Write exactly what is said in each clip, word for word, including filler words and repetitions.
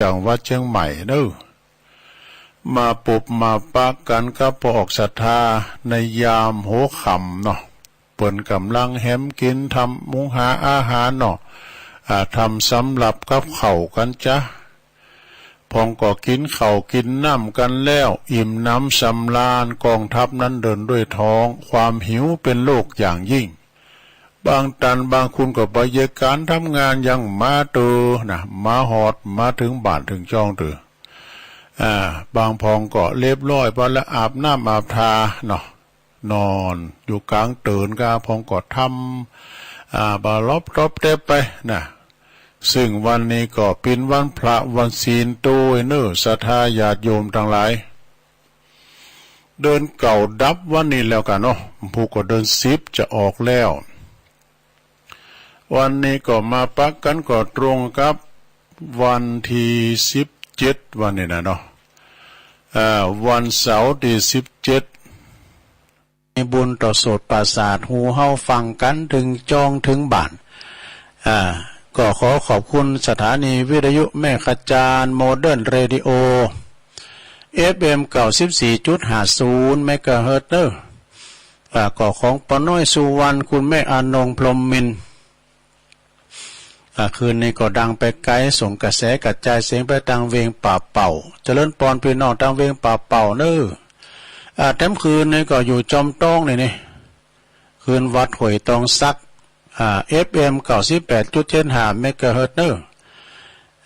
จังหวัดเจียงใหม่เนาะ มาปบมาปะกั๋นกับป้อออกศรัทธาในยามหัวค่ำเนาะ เปิ้นก่ำลังแหมกิ๋นทำหุงหาอาหารเนาะ อ่า ทำสำรับกับข้าวกั๋นจ๊ะ พ่องก็กิ๋นข้าวกิ๋นน้ำกั๋นแล้ว อิ่มหนำสำราญ ก๋องทัพนั้นเดินด้วยท้อง ความหิวเป็นโรคอย่างยิ่ง บางตันบางคนก็บ่เยียะก๋านทำงาน ยังมาเต๊อะนะ มาฮอดมาเถิงบ้านเถิงจ้องเต๊อะ อ่า บางพ่องก็เรียบร้อยไปแล้ว อาบน้ำอาบท่าเนาะ นอนอยู่ก๋างเตินกา พ่องก็ทำ อ่า บ่าลอบตอบแต๊บไปนะ ซึ่งวันนี้ก็เป๋นวันพระวันศีลโตยเนาะ ศรัทธาญาติโยมตังหลาย เดือนเก้าดับวันนี้แล้วกั๋นเนาะ ผู้ก็เดือนสิบจะออกแล้ว วันนี้ก็มาปะกั๋นก็ตรงกับวันตี้สิบเจ็ด วันนี้นะเนาะ อ่า วันเสาร์ตี้สิบเจ็ด มีบุญต่อโสตประสาทหูเฮาฟังกั๋นเถิงจ้องเถิงบ้าน อ่า ก็ขอขอบคุณสถานีวิทยุแม่ขจาร โมเดิร์นเรดิโอ เอฟเอ็ม เก้าสิบสี่จุดห้าศูนย์ เมกะเฮิรตซ์เนาะ อ่า ก็ของป้อน้อยสุวรรณ คุณแม่อนง พรหมมินทร์ อ่า คืนนี้ก็ดังไปไกล ส่งกระแสกระจายเสียงไปตางเวียงป่าเป่า เจริญปอนปี้น้องตางเวียงป่าเป่าเนาะ อ่า แถมคืนนี้ก็อยู่จอมต้องนี่นี่ คืนวัดห้วยตองสัก อ่า เอฟเอ็ม เก้าสิบแปดจุดเจ็ดห้า เมกะเฮิรตซ์เนาะ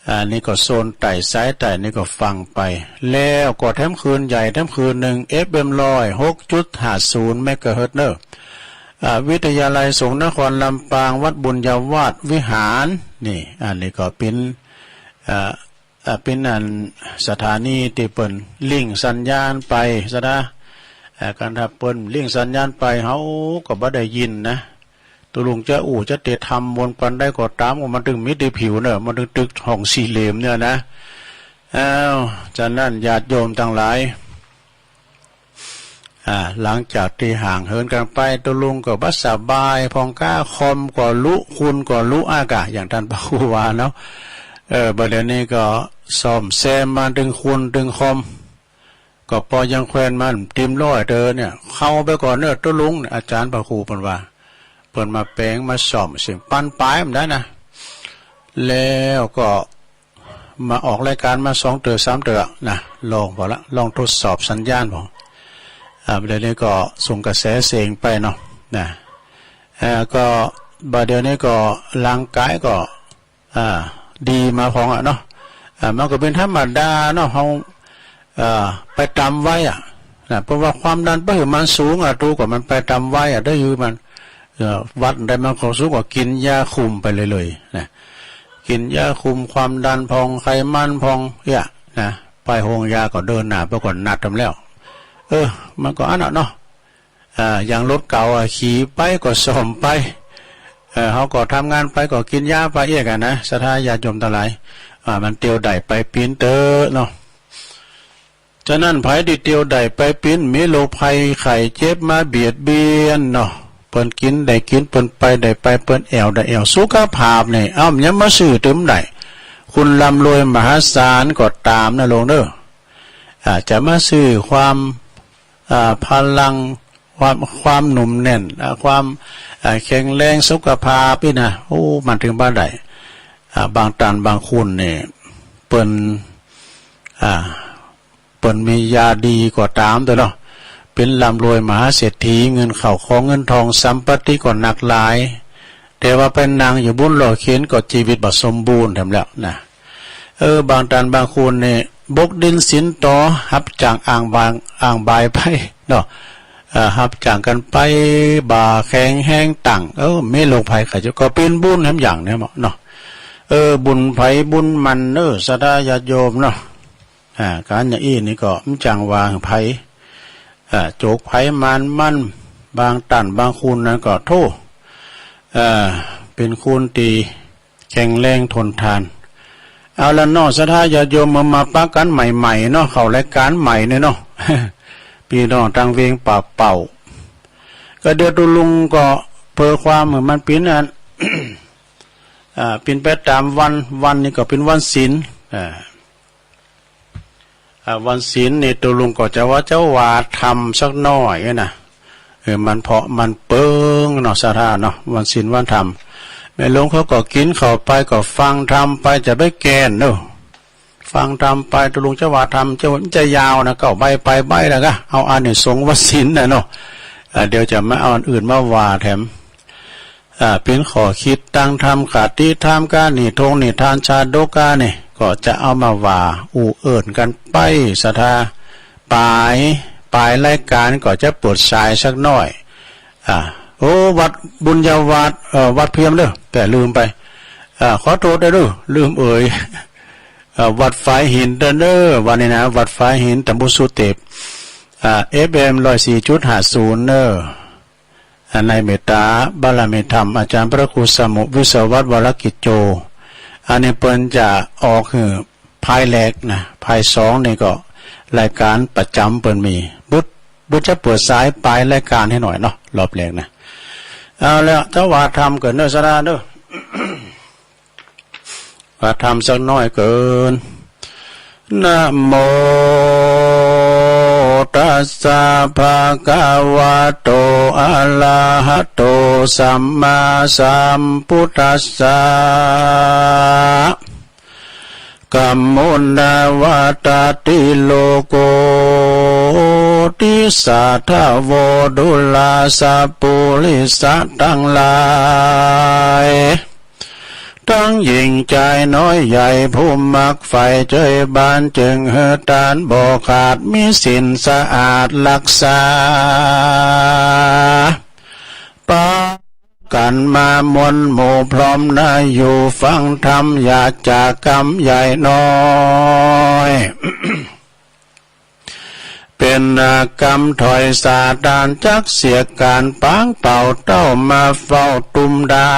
อ่า นี่ก็โซนใต้สายใต้นี่ก็ฟังไป แล้วก็แถมคืนใหญ่แถมคืนนึ่ง เอฟเอ็ม ร้อยหกจุดห้าศูนย์ เมกะเฮิรตซ์เนาะ อ่า วิทยาลัยสงฆ์นครลำปาง วัดบุญญาวาสวิหาร นี่ อันนี้ก็เป๋น อ่า อ่า เป๋นอันสถานีตี้เปิ้นลิงก์สัญญาณไปซะนะ อ่า คันถ้าเปิ้นลิงก์สัญญาณไป เฮาก็บ่ได้ยินนะ ตกลงจะอู้จะเตะทำมนต์ปานใดก็ต๋าม ว่ามันตึงมีตี้ผิวเนาะ มันตึงตึกห้องสี่เหลี่ยมเนี่ยนะ อ้าว ฉะนั้นญาติโยมตังหลาย อ่า หลังจากตี้ห่างเหินกั๋นไป ตกลงก็บ่สบาย พ่องก้าคอมก็ลุ คุณก็ลุ อากา อย่างต้านพระครูว่าเนาะ เออ บ่าเดี่ยวนี้ก็ซ่อมแซมมาตึงคุณตึงคอม ก็ปอยังแควนมันเตรียมร้อยเต๊อะเนี่ย เข้าไปก่อนเนาะ ตกลงเนี่ย อาจ๋ารย์พระครูเปิ้นว่า เปิ้นมาแป๋งมาซ่อมเสียง ปันป๋ายมันได้นะ แล้วก็ มาออกรายก๋านมาสองเตื้อสามเตื้อนะ ลองพอละ ลองทดสอบสัญญาณพอ อ่า บ่าเดี่ยวนี้ก็ส่งกระแสเสียงไปเนาะ นะ เอ่อ ก็บ่าเดี่ยวนี้ก็ร่างก๋ายก็ อ่า ดีมาพ่องอะเนาะ อ่า มันก็เป๋นธรรมดาเนาะ เฮา เอ่อ ไปต๋ามวัยอะ นะ เพราะว่าความดันไปหื้อมันสูงอะ ตู้ก็มันไปต๋ามวัยอะ ได้หื้อมัน เอ่อ วัดได้มันก็สูง ก็กิ๋นยาคุมไปเรื่อยๆ นะ กิ๋นยาคุมความดันพ่อง ไขมันพ่อง เอี้ย นะ ไปโฮงยาก็เดินหน้าไปก่อน นัดกั๋นแล้ว เออ มันก็อั้นน่ะเนาะ อ่า อย่างรถเก๋าอะ ขี่ไปก็ซ่อมไป เออ เฮาก็ทำงานไปก็กิ๋นยาไปเอี้ยกั๋นนะ ศรัทธาญาติโยมตังหลาย อ่า มันเตียวได้ไปปิ๊นเต๊อะเนาะ ฉะนั้นใผตี้เตียวได้ไปปิ๊น มีโรคภัยไข้เจ็บมาเบียดเบียนเนาะ เปิ้นกิ๋นได้กิ๋น เปิ้นไปได้ไป เปิ้นแอ่วได้แอ่ว สุขภาพนี่ เอ้า มันจะมาซื้อตึงใด คุณร่ำรวยมหาศาลก็ต๋ามนะโยมเนาะ อ่า จะมาซื้อความ อ่า พลัง ความ ความหนุ่มแน่น อ่า ความ อ่า แข็งแรงสุขภาพนี่นะ โอ้ มันตึงบ่ได้ อ่า บางต้านบางคนนี่ เปิ้น อ่า เปิ้นมียาดีก็ต๋ามเต๊อะเนาะ เป๋นร่ำรวยมหาเศรษฐี เงินเข้าของเงินทองสัมปติก็นักหลาย แต่ว่าไปนั่งอยู่บนรถเข็นก็จีวิตบ่สมบูรณ์แถมแล้วนะ เออ บางต้านบางคนนี่ บกดินสินตอ ฮับจ้างอ้างบาง อ้างบายไปเนาะ เอ่อ ฮับจ้างกั๋นไป บ่าแข็งแฮงตั้ง เออ มีโรคภัยไข้เจ็บ ก็เป๋นบุญแถมอย่างเนี่ยเนาะ เออ บุญใผบุญมันเนาะ ศรัทธาญาติโยมเนาะ อ่า ก๋านอย่างอี้นี่ก็บ่จั่งว่าหื้อใผ อ่า โจกใผมานมัน บางต้านบางคนนั้นก็โธ่ อ่า เป๋นคนตี้แข็งแรงทนทาน เอาละเนาะ ศรัทธาญาติโยม เมื่อมาปะกั๋นใหม่ๆ เนาะ เข้ารายก๋านใหม่เนี่ยเนาะ ปี้น้องตางเวียงป่าเป่า ก็เดี๋ยวตกลงก็เปื้อความหื้อมันปิ๊นอัน อ่า ปิ๊นไปต๋ามวัน วันนี้ก็เป๋นวันศีล อ่า อ่า วันศีลนี่ตุ๊ลุงก็จะว่าจะว่าธรรมสักหน้อยนะ เออ มันเพราะมันเปิงเนาะ ศรัทธาเนาะ วันศีลวันธรรม แม่หลวงเขาก็กิ๋นข้าวไปก็ฟังธรรมไป จะไปแก่นเนาะ ฟังธรรมไป ตุ๊ลุงจะว่าธรรมจะ จะยาวนะ เก้าใบแปดใบแล้วก็ เอาอานิสงส์วันศีลนะเนาะ อ่า เดี๋ยวจะมาเอาอันอื่นมาว่าแถม อ่า เป๋นข้อคิดตางธรรม คติธรรมก้านี่ ทงนิทานชาดกก้านี่ ก็จะเอามาว่าอู้เอิ้นกั๋นไป ศรัทธา ป๋าย ป๋ายรายก๋านก็จะเปิดสายสักหน้อย อ่า โอ้ วัดบุญญาวาสน์ เอ่อ วัดเพียมเด้อ แต่ลืมไป อ่า ขอโต้ษเด้อ ลืมเอ่ย อ่า วัดฝายหินเด้อ วันนี้นะ วัดฝายหิน ตำบลสุเตป อ่า เอฟเอ็ม ร้อยสี่จุดห้าศูนย์ เด้อ อ่า ในเมตตาบารมีธรรม อาจ๋ารย์พระครูสมุห์ วิศวัตร วรกิจโจ อันนี้เปิ้นจะออกหื้อพายแรกนะ พายสองนี่ก็รายก๋านประจ๋ำเปิ้นมี บุญ บุญจะเปิดสายป๋ายรายก๋านหื้อหน้อยเนาะ รอบแรกนะ เอาละ จะว่าธรรมเกิดเนอ ศรัทธาเนอ ว่าธรรมสักหน้อยเกิน นะโมตัสสะ ภะคะวะโต อะระหะโต สัมมาสัมพุทธัสสะ กัมมุนาวัตติโลโก ติสสะทะโว ดูราสะปุริสะตังหลาย ตังหญิงจายน้อยใหญ่ ผู้มักใฝ่เจยบาน จึงหื้อตานบ่ขาด มีศีลสะอาดฮักษา ปะกั๋นมามวลหมู่พร้อมนา อยู่ฟังธรรม อย่าจากกำใหญ่น้อย เป๋นนากำถอยสาตาน จักเสียก๋านปางเป่า เต้ามาเฝ้าตุ้มได้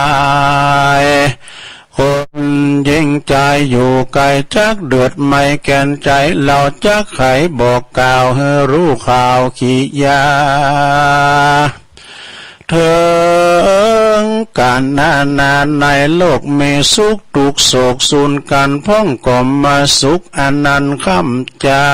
คนหญิงจายอยู่ไก๋ จักเดือดไหม้แก่นใจ๋ เฮาจักไขบอกกล่าว หื้อฮู้ข่าวขียา เถิงกั๋นนานา ในโลกมีสุขตุ๊กข์โศกสูญกั๋น พ่องก็มาสุขอันนั้นค่ำเจ้า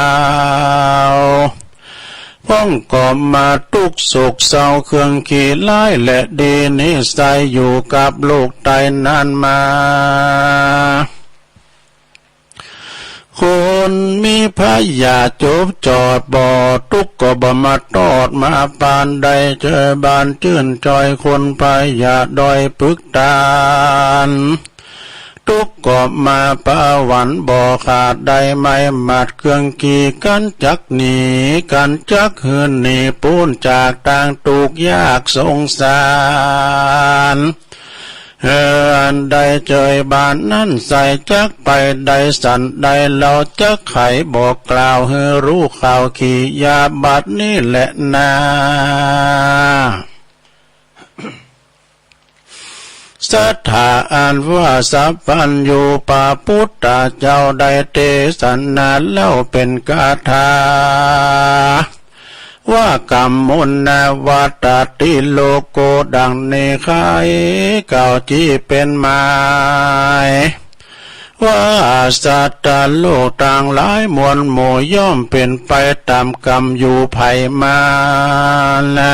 พ่องก็มาตุ๊กข์โศกเศร้า เครื่องขี้ร้ายและดี นิสัยอยู่กับโลกใต้นั้นมา คนมีพยาธิจบจอด บ่ตุ๊กข์ก็บ่มาตอด มาปานได้เจยบานจื้นจอย คนพยาธิด้อยปึกตาน ตุ๊กข์ก็มาปะหวั่นบ่ขาด ได้ไหม้หมัดเครื่องขี้ กั๋นจักหนี กั๋นจักหื้นหนี ป๊นจากตางตุ๊กข์ยากสงสาร เออ อันได้เจยบานนั้นใส จักไปได้สันใด เฮาจักไขบอกกล่าว หื้อฮู้ข่าวขียา บัดนี้แหละนา ศรัทธาอันว่าสัพพัญญูพระปุทธเจ้า ได้เตสนาเล่าเป๋นคาถา ว่ากัมมุนาวัตติโลโก ดังนี้ข้าเอกล่าวจี้เป๋นหมาย ว่าสัตว์โลกตังหลายมวลหมู่ ย่อมเป๋นไปต๋ามกรรมอยู่ไผมันนะ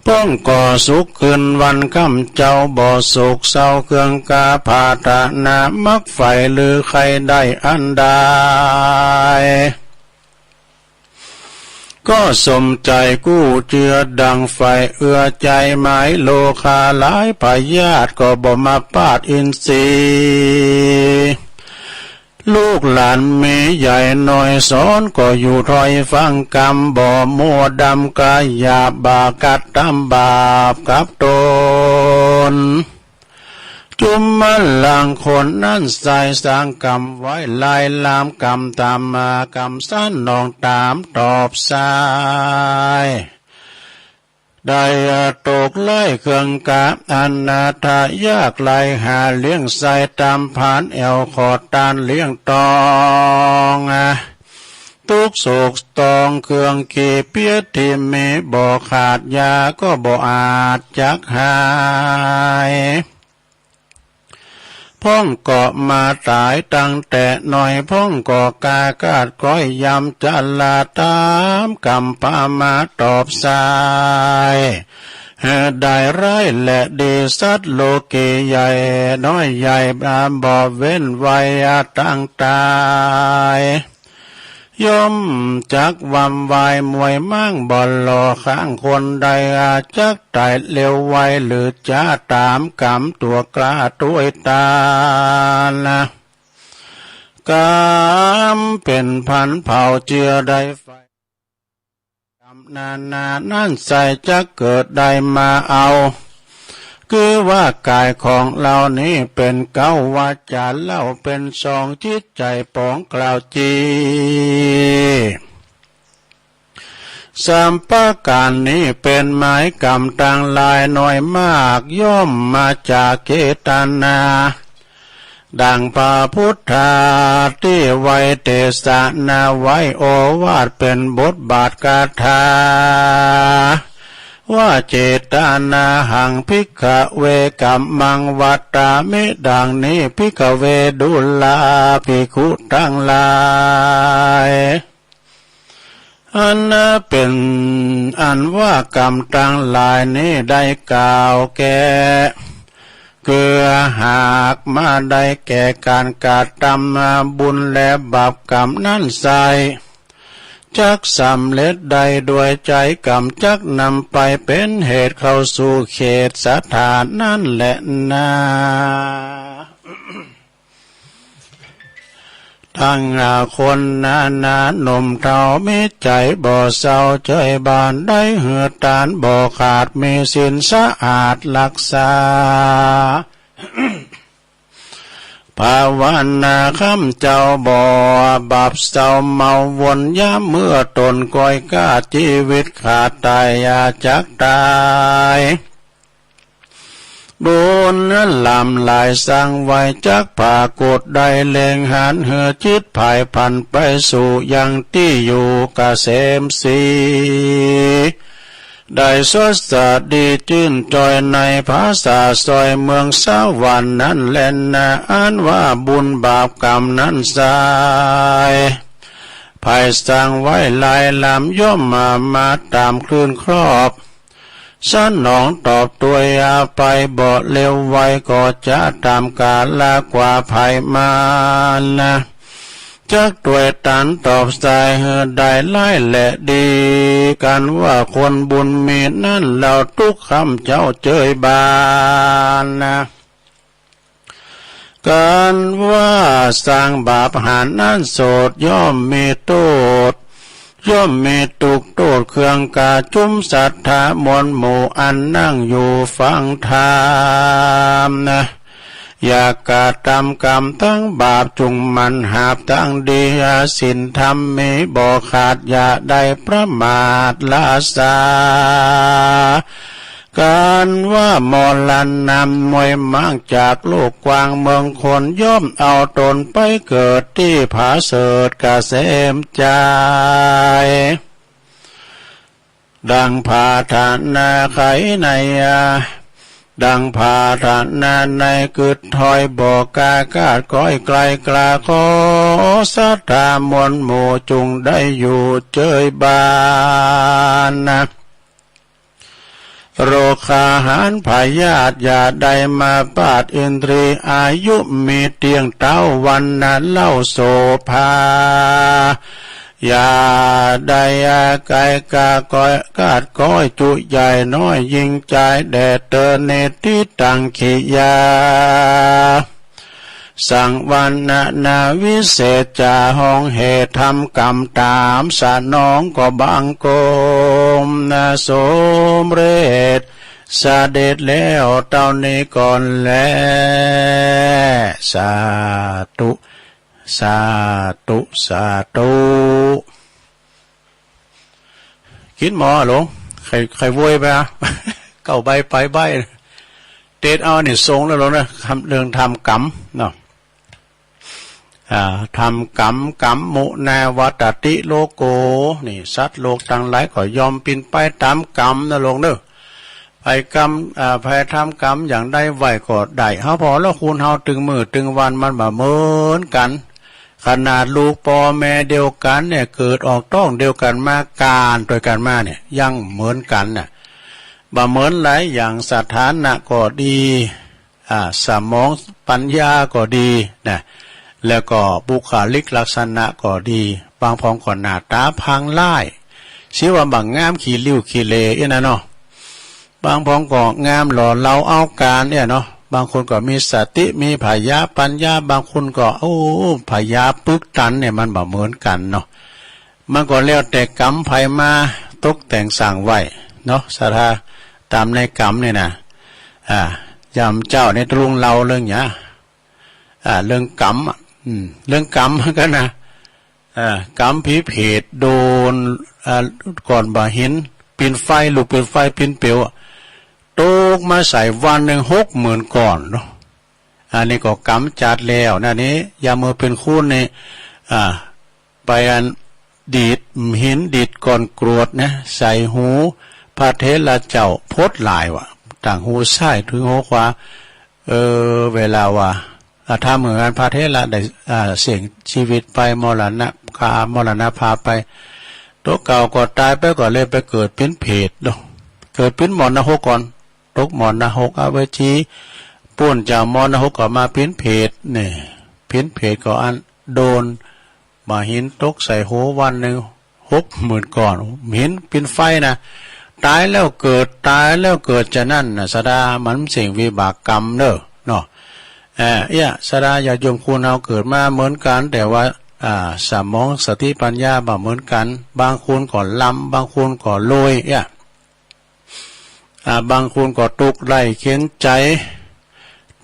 พ่องก็สุขคืนวันค่ำเจ้า บ่โศกเศร้าเครื่องกา ผาถนามักใฝ่ลือใค่ได้อันใด ก็สมใจ๋กู้เจือดั่งใฝ่เอื้อใจ๋หมาย โรคาหลายพยาธิก็บ่มาปาดอินทรีย์ ลูกหลานมีใหญ่น้อยสอน ก็อยู่ถ้อยฟังกำ บ่มัวดำกายาบากัดตำบาปกับตน จุมมะลังคนนั้นใส่สร้างกรรมไว้ ลายลามกรรมต๋ามมา กรรมสนองต๋ามตอบสาย ได้ตกไร้เครื่องกา อนาถายากไร้หาเลี้ยงใส่ ต๋ามผานแอ่วขอดตานเลี้ยงตอง ตุ๊กข์โศกตองเครื่องขี้เปียด ตี้มีบ่ขาดยาก็บ่อาจจักหาย พ พ่องก็มาต๋ายตั้งแต่น้อย พ่องก็กล้าคาดก้อยยำจารา ต๋ามกำปามาตอบสาย ได้ร้ายและดีสัตว์โลกีใหญ่น้อยใหญ่ บ่เว้นไว้ตั้งต๋าย ย่อมจักวำวายมวยม้างบ่หล่อ ข้างคนใดจักต๋ายเร็วไว หรือจะต๋ามกำตั๋วกล้าตวยตาน กำเป๋นพันเผ่าเจือได้ไฟ กำนานานั้นใส่จักเกิดได้มาเอา คือว่ากายของเฮานี้เป๋นเก๊า วาจ๋าเล่าเป๋นสอง จิตใจ๋ป๋องกล่าวจี สามประก๋านนี้เป๋นหมายกำตังหลายน้อยมาก ย่อมมาจากเจตนา ดังพระพุทธาตี้ไว้เตสนาไว้โอวาทเป๋นบทบาทคาถา ว่า เจตนาหัง ภิกขะเว กัมมัง วัตตามิ ดังนี้ ภิกขะเว ดูราภิกขุตังหลาย อันเป๋นอันว่ากำตังหลายนี้ได้กล่าวแก่ คือหากมาได้แก่ก๋านกระตำบุญและบาปกำนั้นใส่ จักสำเร็จได้ด้วยใจ๋กำ จักนำไปเป๋นเหตุเข้าสู่เขตสถานนั้นแลนา ตังคนนานาหนุ่มเฒ่ามีใจ๋บ่เศร้าเจยบาน ได้หื้อตานบ่ขาดมีศีลสะอาดฮักษา ภาวนาคำเจ้าบ่บาปเศร้าเมาวน ยามเมื่อต๋นก้อยคาดจีวิตขาดต๋าย อย่าจักต๋าย บุญนั้นล้ำหลายสร้างไว้จักผากุดได้เล็งหัน หื้อจิตผายผันไปสู่ยังตี้อยู่เกษมสี ได้สดสะดีจื้นจ่อยในผาสาซอยเมืองสวรรค์นั้นแลนา อันว่าบุญบาปกำนั้นใส่ ผายสร้างไว้หลายล้ำ ย่อมมา มาต๋ามคลื่นครอบ สนองตอบตวยอาไป บ่เร็วไวก็จะต๋ามกาละกว่าผายมานา จักตวยตานตอบสายหื้อได้ร้ายและดี กั๋นว่าคนบุญมีนั้น เฮาตุ๊กคำเจ้าเจยบานนา กั๋นว่าสร้างบาปหาญนั้นโสด ย่อมมีโต้ษ ย่อมมีตุ๊กข์โต้ษเครื่องกาจุม ศรัทธามวลหมู่อันนั่งอยู่ฟังธรรมนา อย่ากระตำกำตังบาป จุ่งหมั่นหาบตังดี ศีลธรรมมีบ่ขาด อย่าได้ประมาทละสา กั๋นว่ามรณะมวยม้างจากโลกกว้างเมืองคน ย่อมเอาต๋นไปเกิดตี้ผาเสริฐเกษมใจ๋ ดังผาธนาไขใน ดังผาธนาในกึ๊ดถอยบ่กล้าคาดก้อยไกลกล้าขอ ศรัทธามวลหมู่จุ่งได้อยู่เจยบานนา โรคาหาญพยาธิอย่าได้มาปาด อินทรีย์อายุมีเตี้ยงเต๊า วรรณะเล่าโสภา อย่าได้อาไกลกาก้อยคาดก้อยจุใหญ่น้อยยิ่งจายแด่เตอ นิทธิตังขิยา สังวรรณนาวิเศษ จะฮ้องเหตุทำกรรมต๋ามสนองก็บังคมนา สมเร็จเสด็จแล้วเต้านี้ก่อนแล สาธุ สาธุ สาธุ กิ๋นหมอหลวง ใค่ ใค่โวยไปอะ เก้าใบไปใบ เตสเอาอันนี้ส่งแล้วหลวงนะ คำเรื่องทำกรรมเนาะ อ่า ทำกรรม กัมมุนาวัตติโลโก นี่ สัตว์โลกตังหลายก็ย่อมเป๋นไปต๋ามกรรมนะหลวงเนอะ ใผกรรม อ่า ใผทำกรรมอย่างใดไว้ก็ได้ เฮาผ่อละคุณเฮาตึงมื้อตึงวันมันบ่เหมือนกั๋น ขนาดลูกป้อแม่เดียวกั๋นเนี่ย เกิดออกต๊องเดียวกั๋นมา ก๋านตวยกั๋นมาเนี่ย ยังเหมือนกั๋นน่ะ บ่เหมือนหลายอย่าง สถานะก็ดี อ่า สมองปัญญาก็ดีนะ แล้วก็บุคลิกลักษณะก็ดี บางพ่องก็หน้าต๋าพางร้าย สิว่าบ่งามขี้ริ้วขี้เหล่อี้นะเนาะ บางพ่องก็งามหล่อเหลาเอาก๋านเนี่ยเนาะ บางคนก็มีสติมีผญาปัญญา บางคนก็ โอ้ ผญาปึกตันเนี่ย มันบ่เหมือนกั๋นเนาะ มันก็แล้วแต่กรรมใผมาตกแต่งสร้างไว้เนาะ ศรัทธา ต๋ามในกรรมเนี่ยนะ อ่า ยามเจ๊านี่ตุ๊ลุงเล่าเรื่องหยัง อ่า เรื่องกรรมอะ อืม เรื่องกรรมกั๋นนะ อ่า กรรมผีเปรตโดน อ่า ก่อนบ่าหินปิ่นไฟ ลูกปิ่นไฟปิ่นเปลวอะ ตกมาใส่วันนึ่งหกหมื่นก่อนเนาะ อันนี้ก็กรรมจัดแล้วนะ นี่ ยามเมื่อเป๋นคนนี่ อ่า ไปอันดีดหินดีดก้อนกรวดนะ ใส่หูพระเถระเจ้าโผดหลายว่ะ ตั้งหูซ้ายเถิงหูขวา เออ เวลาว่า อ่า ถ้าเหมือนกันพระเถระได้ อ่า เสี้ยงจีวิตไป มรณะ คา มรณภาพไป ตั๋วเก่าก็ต๋ายไปก่อนเลย ไปเกิดเป๋นเปรตเนาะ เกิดเป๋นหมอนรกก่อน ตกหมอนรกอเวจี ป๊นจากหมอนรกก็มาเป๋นเปรตเนี่ย เป๋นเปรตก็อันโดนบ่าหินตกใส่หูวันนึ่งหกหมื่นก่อน หินปิ่นไฟนะ ต๋ายแล้วเกิด ต๋ายแล้วเกิด จะนั้นนะ ศรัทธา มันเสี้ยงวิบากกรรมเน่อเนาะ เอ่อ เอี้ย ศรัทธา ญาติโยมคนเฮาเกิดมาเหมือนกั๋น แต่ว่า อ่า สมองสติปัญญาบ่เหมือนกั๋น บางคนก็ลำ บางคนก็โลย เอี้ย อ่า บางคนก็ตุ๊กข์ไร้เข็ญใจ๋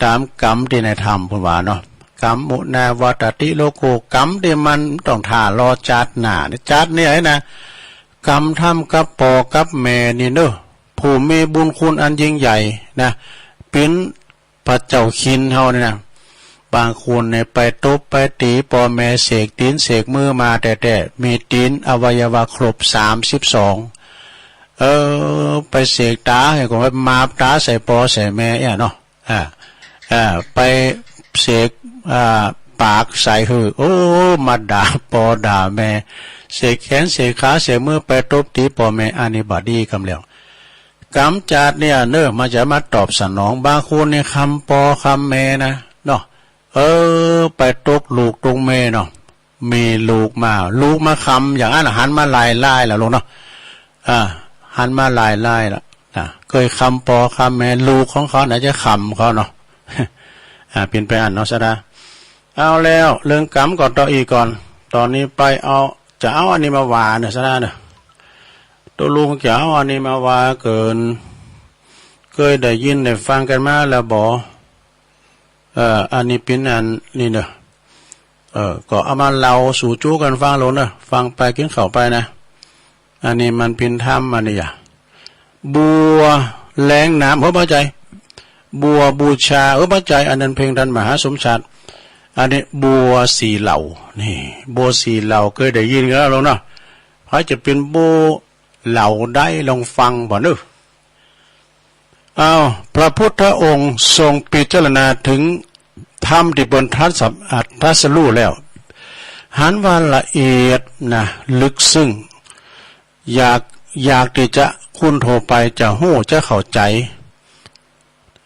ต๋ามกรรมตี้ในธรรมเปิ้นว่าเนาะ กรรมมุนาวัตติโลโก กรรมตี้มันต้องถ่ารอจาติหน้า จาตินี้นะ กรรมทำกับป้อกับแม่นี่เน่อ ผู้มีบุญคุณอันยิ่งใหญ่นะ เป๋น พระเจ้าคินเฮานี่นะ บางคนเนี่ยไปตบไปตี๋ป้อแม่ เสกตี๋นเสกมือมาแต๊ๆ มีตี๋นอวัยวะครบสามสิบสอง เออ ไปเสกต๋าหื้อก็ไปหมาบต๋าใส่ป้อใส่แม่เอี้ยเนาะ อ่า อ่า ไปเสก อ่า ปากใส่หื้อ โอ้ มาด่าป้อด่าแม่ เสกแขนเสกขาเสกมือไปตบตี๋ป้อแม่ อันนี้บ่ดีกำแล้ว กรรมจาติเนี่ยเน่อ มันจะมาตอบสนอง บางคนนี่คำป้อคำแม่นะเนาะ เออ ไปตกลูกตกแม่เนาะ มีลูกมา ลูกมาคำอย่างนั้น หันมาหลายล่ายแล้วลูกเนาะ อ่า หันมาหลายล่ายแล้วนะ เกยคำป้อคำแม่ ลูกของเขาน่ะจะคำเขาเนาะ อ่า เป๋นไปอั้นเนาะ ศรัทธา เอาแล้ว เรื่องกรรมก็ต่ออีกก่อน ต๋อนนี้ไปเอา จะเอาอันนี้มาว่าเน่อ ศรัทธาเน่อ ตุ๊ลุงจะเอาอันนี้มาว่าเกิ๋น เกยได้ยินได้ฟังกั๋นมาแล้วบ่ เอ่อ อันนี้เป๋นอันนี้เน่อ เอ่อ ก็เอามาเล่าสู่จู๊กั๋นฟังโลดเน่อ ฟังไปกิ๋นข้าวไปนะ อันนี้มันเป๋นธรรม อันนี้อะ บัวแลงน้ำ เออ บ่ใจ้ บัวบูชา เออ บ่ใจ้ อันนั้นเพลงต้านมหาสมชาติ อันนี้บัวสี่เหล่า นี่ บัวสี่เหล่า เกยได้ยินกั๋นแล้วโลดเนาะ ใผจะเป๋นบัวเหล่าใดลองฟังบ่าเน่อ อ้าว พระพุทธองค์ทรงพิจารณาเถิงธรรมตี้เปิ้นตรัส อ่า ตรัสฮู้แล้ว หันว่าละเอียดนะ ลึกซึ้ง อยาก อยากตี้จะคนทั่วไปจะฮู้จะเข้าใจ๋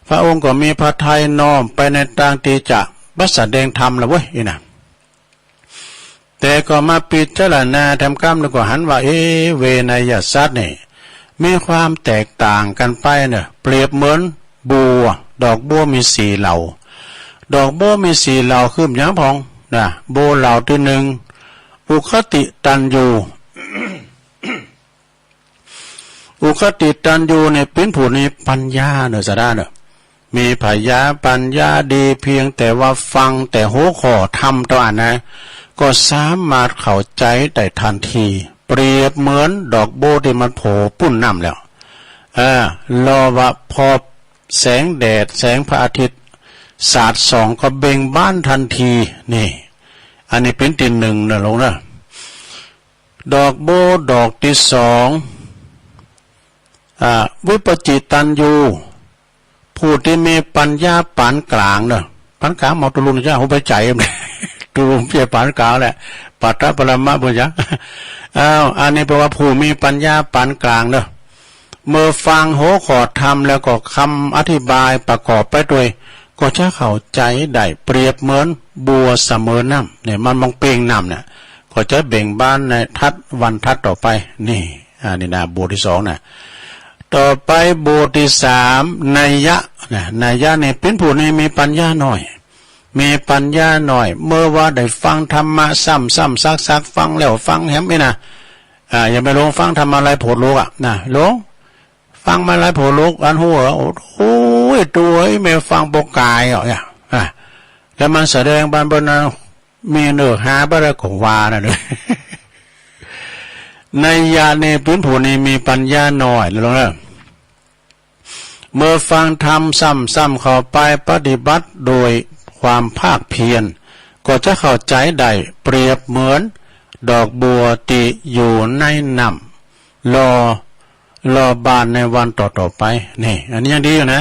พระองค์ก็มีพระทัยน้อมไปในตางตี้จะบ่แสดงธรรมละเว้ย อี้นะ แต่ก็มาพิจารณาแถมกำนึ่งก็หันว่า เอ๊ะ เวไนยสัตว์นี่ มีความแตกต่างกั๋นไปเน่อ เปรียบเหมือนบัว ดอกบัวมีสี่เหล่า ดอกบัวมีสี่เหล่าคือหยังพ่องนะ บัวเหล่าตี้นึ่ง อุคติตัญญู อุคติตัญญูเนี่ยเป๋นผู้มีปัญญาเน่อ ศรัทธาเน่อ มีผญาปัญญาดี เพียงแต่ว่าฟังแต่หัวข้อธรรมเต้าอั้นนะ ก็สามารถเข้าใจ๋ได้ทันที เปรียบเหมือนดอกบัวตี้มันโผล่ปู๊นน้ำแล้ว เออ รอว่าพอแสงแดดแสงพระอาทิตย์สาดส่องก็เบ่งบานทันที นี่ อันนี้เป๋นตี้นึ่งเน่อลูกเน่อ ดอกบัวดอกตี้สอง อ่า วิปจิตตัญญู ผู้ตี้มีปัญญาป๋านก๋างเนาะ ป๋านก๋าง เฮาตกลงจะเอาไปใจ๋ ตกลงจะป๋านก๋างแหละ ปัทถะปรมะ บ่ฮู้จัก อ้าว อันนี้แปลว่าผู้มีปัญญาป๋านก๋างเนาะ เมื่อฟังหัวข้อธรรมแล้วก็กำอธิบายประกอบไปตวย ก็จะเข้าใจ๋ได้ เปรียบเหมือนบัวเสมอน้ำ เนี่ย มันมองเป่งน้ำเนี่ย ก็จะเบ่งบานในทัดวันทัดต่อไป นี่ อันนี้นะ บทตี้สองนะ ต่อไปบทตี้สาม นัยยะนะ นัยยะนี่เป๋นผู้นี้มีปัญญาน้อย มีปัญญาน้อย เมื่อว่าได้ฟังธรรมะซ้ำๆ ซักๆ ฟังแล้วฟังแหมนี่นะ อ่า อย่าไปหลงฟังธรรมะหลายโผดโลกอะนะ หลงฟังมาหลายโผดโลก อันหัว โอ้ย ตั๋วเอ้ย แม่ฟังบ่ก๋ายอ่ะ อ่ะ แล้วมันแสดงบานบนนะ มีเนื้อหาบ่ได้ก็ว่านั่นเลย นัยยะนี่เป๋นผู้นี้มีปัญญาน้อยแล้วนะ เมื่อฟังธรรมซ้ำๆ เข้าไปปฏิบัติโดยความภาคเพียร ก็จะเข้าใจ๋ได้ เปรียบเหมือนดอกบัวตี้อยู่ในน้ำ รอ รอบานในวันต่อๆ ไป นี่ อันนี้ยังดีอยู่นะ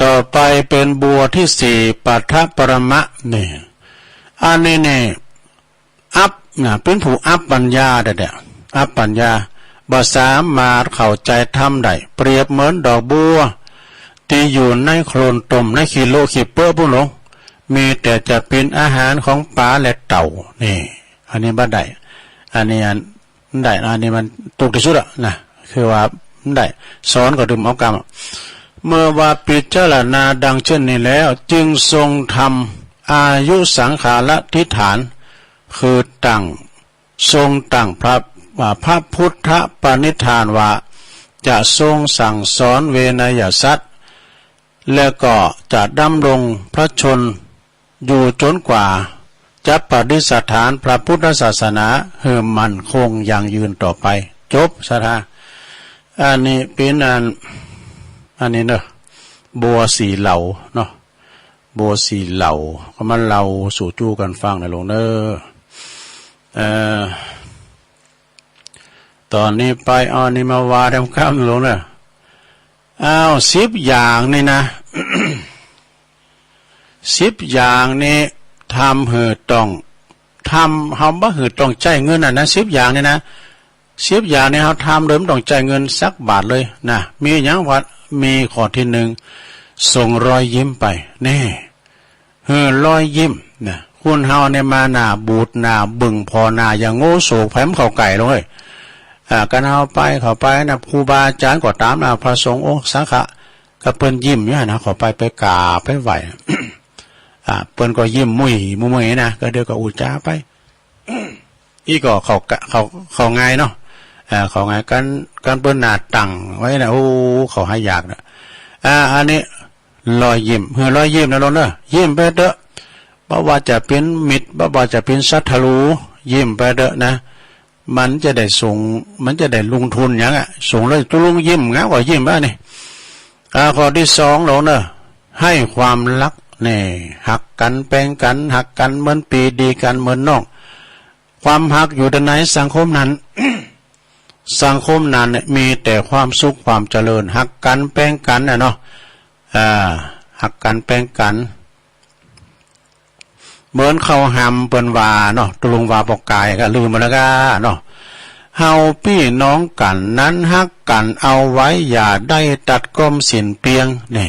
ต่อไปเป๋นบัวตี้สี่ ปัทถะปรมะ นี่ อันนี้นี่ อัปนะ เป๋นผู้อัปปัญญาแต๊ๆ อัปปัญญา บ่สามารถเข้าใจ๋ธรรมได้ เปรียบเหมือนดอกบัวตี้อยู่ในโคลนตม ในขี้โละขี้เปอะปู้นหลง มีแต่จะเป๋นอาหารของป๋าและเต่า นี่ อันนี้บ่ได้ อันนี้อัน ได้ อันนี้มันตกตี้สุดอะนะ คือว่าได้ สอนก็ดื่มเอากำอะ เมื่อว่าพิจารณาดังเช่นนี้แล้ว จึงทรงทำอายุสังขารอธิษฐาน คือตั้ง ทรงตั้งพระ ว่าพระพุทธปณิธานว่า จะทรงสั่งสอนเวนยสัตว์ และก็จะดำรงพระชนม์อยู่จนกว่าจะประดิษฐานพระพุทธศาสนาหื้อมั่นคงยั่งยืนต่อไป จบ ศรัทธา อันนี้เป๋นอัน อันนี้เนาะ บัวสี่เหล่าเนาะ บัวสี่เหล่า ก็มาเล่าสู่จู้กั๋นฟังนะหลวงเนาะ เอ่อ ต๋อนนี้ไปเอาอันนี้มาว่าแถมกำหลวงเนาะ อ้าว สิบอย่างนี่นะ สิบอย่างนี่ทำหื้อต้อง ทำ เฮาบ่หื้อต้องใจ๊เงินน่ะนะ สิบอย่างนี่นะ สิบอย่างนี่เฮาทำโดยบ่ต้องใจ๊เงินสักบาทเลยนะ มีหยังวะ มีข้อตี้หนึ่ง ส่งรอยยิ้มไป แน่ หื้อรอยยิ้มนะ คนเฮาเนี่ยมาหน้าบูดหน้าบึ้งผ่อหน้าอย่างโง่โศก ใผมันเข้าใก้หลวงเอ้ย อ่า กั๋นเฮาไป เข้าไปนะ ครูบาอาจ๋ารย์ก็ต๋ามนะ พระสงฆ์องค์สังฆะ ก็เปิ้นยิ้มอยู่หั้นนะ เข้าไป ไปกราบไปไหว้ อ่า เปิ้นก็ยิ้มมุ่ยมุ่ยนะ ก็เดี๋ยวก็อู้จ๋าไป อี้ก็เข้า เข้า เข้าง่ายเนาะ อ่า เข้าง่าย กั๋น กั๋นเปิ้นหน้าตั้งไว้นะ โอ้ เข้าหายากนะ อ่า อันนี้ รอยยิ้ม หื้อรอยยิ้มนะหลวงเนาะ ยิ้มไปเต๊อะ บ่ว่าจะเป๋นมิตร บ่ว่าจะเป๋นศัตรู ยิ้มไปเต๊อะนะ มันจะได้ส่ง มันจะได้ลงทุนหยังอะ ส่งแล้วตกลงยิ้ม งามกว่ายิ้มอะนี่ อ่า ข้อตี้สองหลวงเนาะ ให้ความฮัก แน่ ฮักกั๋นแปงกั๋น ฮักกั๋นเหมือนปี้ ดีกั๋นเหมือนน้อง ความฮักอยู่ในสังคมนั้น สังคมนั้นเนี่ยมีแต่ความสุขความเจริญ ฮักกั๋นแปงกั๋นน่ะเนาะ อ่า ฮักกั๋นแปงกั๋น เหมือนคำหำเปิ้นว่าเนาะ ตกลงว่าปอกกายก็ลืมไปแล้วก้าเนาะ เฮาปี้น้องกั๋นนั้นฮักกั๋นเอาไว้ อย่าได้ตัดก้อมสิ้นเปียง นี่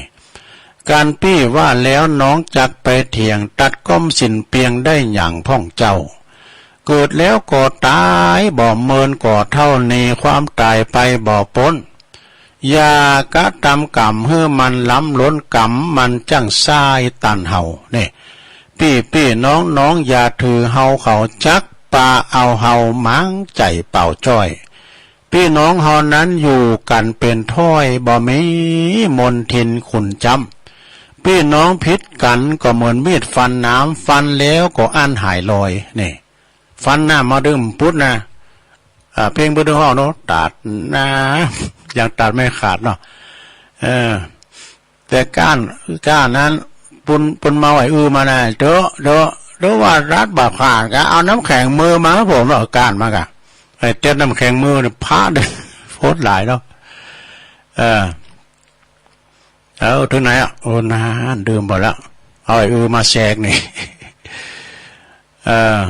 กั๋นปี้ว่าแล้วน้องจักไปเถียง ตัดก้อมสิ้นเปียงได้หยังพ่องเจ้า เกิดแล้วก็ต๋าย บ่เมินก็เฒ่า หนีความต๋ายไปบ่ป๊น อย่ากระตำก๋รรมหื้อมันล้ำล้น ก๋รรมมันจั้งซ้ายตันเฮา นี่ ปี้ปี้น้องน้องอย่าถือเฮาเขา จักปาเอาเฮาหมางใจ๋เป่าจ้อย ปี้น้องเฮานั้นอยู่กั๋นเป๋นถ้อย บ่มีมนทินขุ่นจ๊ำ ปี้น้องผิดกั๋นก็เหมือนมีดฟันน้ำ ฟันแล้วก็อั้นหายลอย นี่ ฟันน้ำมาดึงปุ๊ดนะ อ่า เพลงเปิ้นฮ้องเนาะ ตัดนะ ยังตัดไม่ขาดเนาะ เออ แต่ก้าน ก้านนั้น เปิ้น เปิ้นมาไหวอือมานะ เต๊อะ เต๊อะ เต๊อะว่าตัดบ่ขาดก็เอาน้ำแข็งมือมาหื้อผมเนาะ ก้านมันก็ ไอ้เต๊อะน้ำแข็งมือเนี่ย พระเนี่ย โพดหลายเนาะ เออ เอ้า เถิงไหนอะ โอ้ นาน ลืมไปละ เอาไอ้อือมาแซกนี่ เออ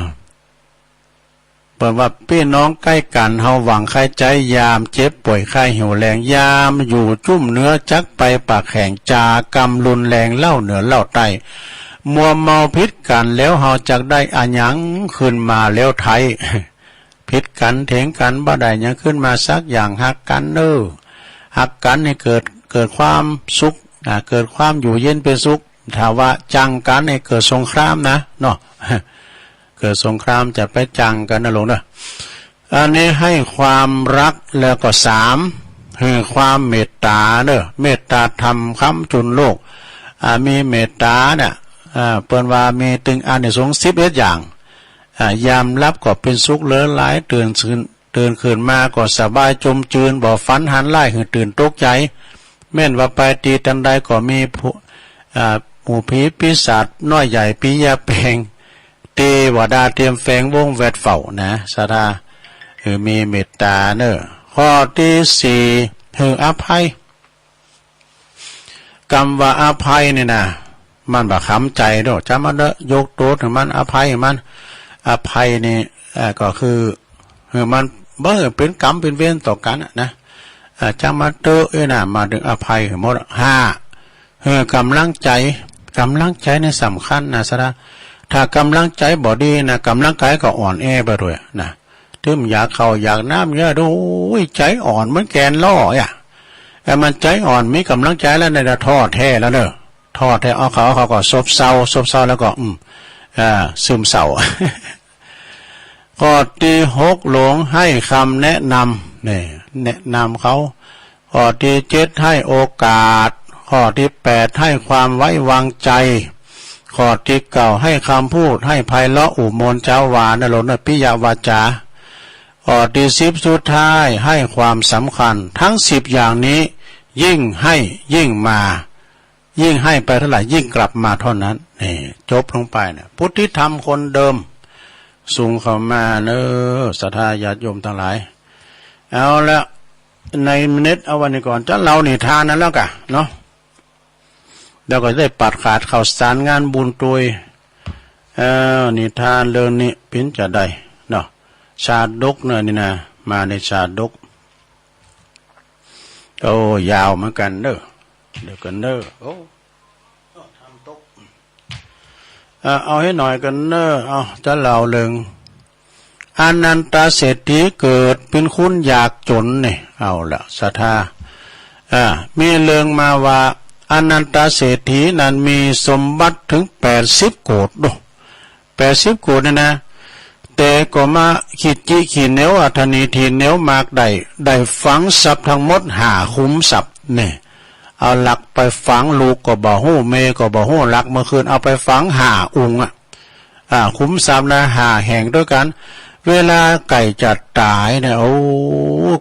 เปิ้นว่า ปี้น้องใก้กั๋น เฮาหวังใค่ใจ๊ ยามเจ็บป่วยไข้หิวแฮง ยามอยู่จุ้มเนื้อ จักไปปากแข็ง จากำรุนแรง เล่าเหนือเล่าใต้ มัวเมาผิดกั๋น แล้วเฮาจักได้อะหยังขึ้นมาแล้วไท้ ผิดกั๋นเถียงกั๋น บ่ได้หยังขึ้นมาสักอย่าง ฮักกั๋นเน่อ ฮักกั๋นนี่เกิด เกิดความสุข อ่า เกิดความอยู่เย็นเป็นสุข ถ้าว่าจังกั๋นนี่เกิดสงครามนะ เนาะ เกิดสงครามจะไปจังกั๋นนะลูกเนาะ อันนี้หื้อความฮัก แล้วก็สาม หื้อความเมตต๋าเน่อ เมตต๋าธรรมค้ำจุนโลก อ่า มีเมตต๋าเนี่ย อ่า เปิ้นว่ามีตึงอานิสงส์สิบเอ็ดอย่าง อ่า ยามหลับก็เป๋นสุขเหลือหลาย ตื่นขึ้น ตื่นขึ้นมาก็สบายจมจืน บ่ฝันหันร้ายหื้อตื่นตกใจ๋ แม่นว่าไปตี้ตังใดก็มีผู้ อ่า หมู่ผีปีศาจน้อยใหญ่ ผียาแปลง เตวดาเตียมแฝงวงแวดเฝ้านะ ศรัทธา หื้อมีเมตต๋าเน่อ ข้อตี้สี่ หื้ออภัย กำว่าอภัยนี่นะ มันบ่ขำใจ๋ดอก จำเอาเต๊อะ ยกโต้ษหื้อมัน อภัยหื้อมัน อภัยนี่ เอ่อ ก็คือ หื้อมันบ่หื้อเป๋นกรรมเป๋นเวรต่อกั๋นน่ะนะ เอ่อ จำเอาเต๊อะ เอ้ยนะ มาเถิงอภัยหื้อหมดอะ ห้า หื้อกำลังใจ๋ กำลังใจ๋นี่สำคัญนะ ศรัทธา ถ้ากำลังใจ๋บ่ดีนะ กำลังกายก็อ่อนแอไปด้วยนะ ตึมอยากข้าวอยากน้ำเยอะ โอ้ย ใจ๋อ่อนเหมือนแกนล้ออะ แต่มันใจ๋อ่อน มีกำลังใจ๋แล้วเนี่ย ท้อแท้แล้วเน่อ ท้อแท้ เอาเข้า เอาเข้าก็ซบเซา ซบเซาแล้วก็ อืม อ่า ซึมเศร้า ข้อตี้หก หลงหื้อคำแนะนำ นี่ แนะนำเขา ข้อตี้เจ็ด หื้อโอกาส ข้อตี้แปด หื้อความไว้วางใจ๋ ข้อตี้เก้า หื้อคำพูด หื้อไพเราะ อุบล จาวา นรกนปิยวาจา ข้อตี้สิบ สุดท้าย หื้อความสำคัญ ตึงสิบอย่างนี้ ยิ่งหื้อยิ่งมา ยิ่งหื้อไปเท่าไหร่ ยิ่งกลับมาเท่านั้น นี่ จบลงไปเนี่ย พุทธิธรรมคนเดิม สูงเข้ามาเน่อ ศรัทธาญาติโยมตังหลาย เอาละ ในเน็ตเอาวันนี้ก่อน จะเล่านิทานนั้นแล้วกะเนาะ แล้วก็ได้ปัดขาดข่าวสารงานบุญตวย เอ่อ นิทานเรื่องนี้เป๋นจาใดเนาะ ชาดกเน่อนี่นะ มาในชาดก โอ้ ยาวเหมือนกั๋นเน่อ เดี๋ยวกั๋นเน่อ โอ้ ทำตก เอ่อ เอาหื้อหน่อยกั๋นเน่อ เอา จะเล่าเรื่อง อนันทเศรษฐีเกิดเป๋นคนยากจ๋นนี่ เอาละ ศรัทธา อ่า มีเรื่องมาว่า อนันทเศรษฐีนั้นมีสมบัติเถิงแปดสิบโกฏย์ ดู แปดสิบโกฏย์นี่นะ แต่ก็มาขี้จิขี้เหนียว อัตตานีถีเหนียวมากได้ ได้ฝังทรัพย์ตังหมดห้าขุมทรัพย์นี่ เอาหลักไปฝัง ลูกก็บ่ฮู้ แม่ก็บ่ฮู้ หลักเมื่อคืนเอาไปฝังห้าองค์อะ อ่า ขุมทรัพย์นะ ห้าแห่งตวยกั๋น เวลาใก้จะต๋ายเนี่ย โอ้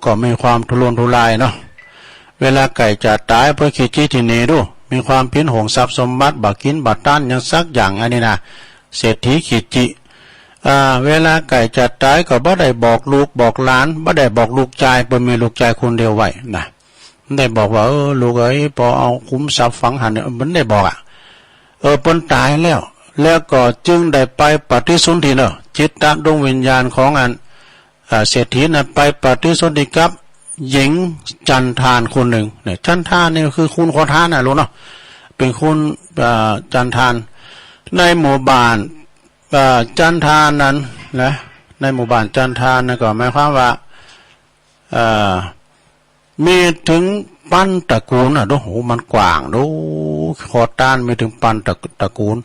ก็มีความทุรนทุรายเนาะ เวลาใก้จะต๋าย เปิ้นขี้จิถีเหนียวดู มีความเป๋นห่วงทรัพย์สมบัติ บ่กิ๋นบ่ตานหยังสักอย่าง อันนี้นะ เศรษฐีขี้จิ อ่า เวลาใก้จะต๋ายก็บ่ได้บอกลูกบอกหลาน บ่ได้บอกลูกจาย เปิ้นมีลูกจายคนเดียวไว้นะ บ่ได้บอกว่า เออ ลูกเอ๋ย ปอเอาขุมทรัพย์ฝังหั้นเนี่ย บ่ได้บอกอะ เออ เปิ้นต๋ายแล้ว แล้วก็จึงได้ไปปฏิสนธิเนาะ จิตตะดวงวิญญาณของอัน อ่า เศรษฐีนั้นไปปฏิสนธิกับหญิงจันทานคนนึ่งเนี่ย จันทานนี่คือคนขอตานน่ะ ลูกเนาะ เป๋นคน อ่า จันทาน ในหมู่บ้าน อ่า จันทานนั้นนะ ในหมู่บ้านจันทานนั้นก็หมายความว่า เอ่อ มีเถิงปันตระกูลน่ะ ดู โห มันกว้าง ดู ขอตานมีเถิงปันตระ ตระกูล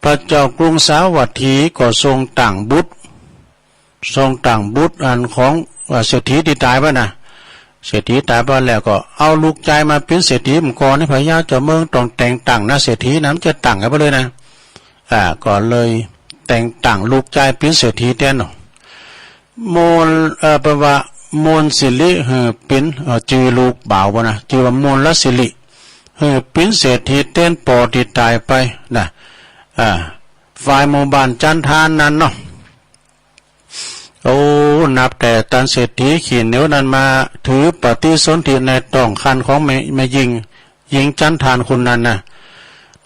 พระเจ้ากรุงสาวัตถีก็ทรงตั้งบุตร ทรงตั้งบุตรอันของ เอ่อ เศรษฐีตี้ต๋ายไปน่ะ เศรษฐีต๋ายไปแล้วก็เอาลูกจายมาเป๋นเศรษฐี เมื่อก่อนนี่พญาเจ้าเมืองต้องแต่งตั้งนะ เศรษฐีนะ บ่ใจ้ตั้งกั๋นไปเลยนะ อ่า ก็เลยแต่งตั้งลูกจายเป๋นเศรษฐีแตนเนาะ มนต์ เอ่อ แปลว่า มนต์สิริหื้อเป๋น เอ่อ จื้อลูกบ่าวบ่นะ จื้อว่ามนต์สิริ หื้อเป๋นเศรษฐีแตนป้อตี้ต๋ายไปนะ อ่า ฝ่ายหมู่บ้านจันทานนั้นเนาะ โอ้ นับแต่ต้านเศรษฐีขี้เหนียวนั้นมา ถือปฏิสนธิในต๊องครรภ์ของแม่ แม่ญิง ญิงจันทานคนนั้นนะ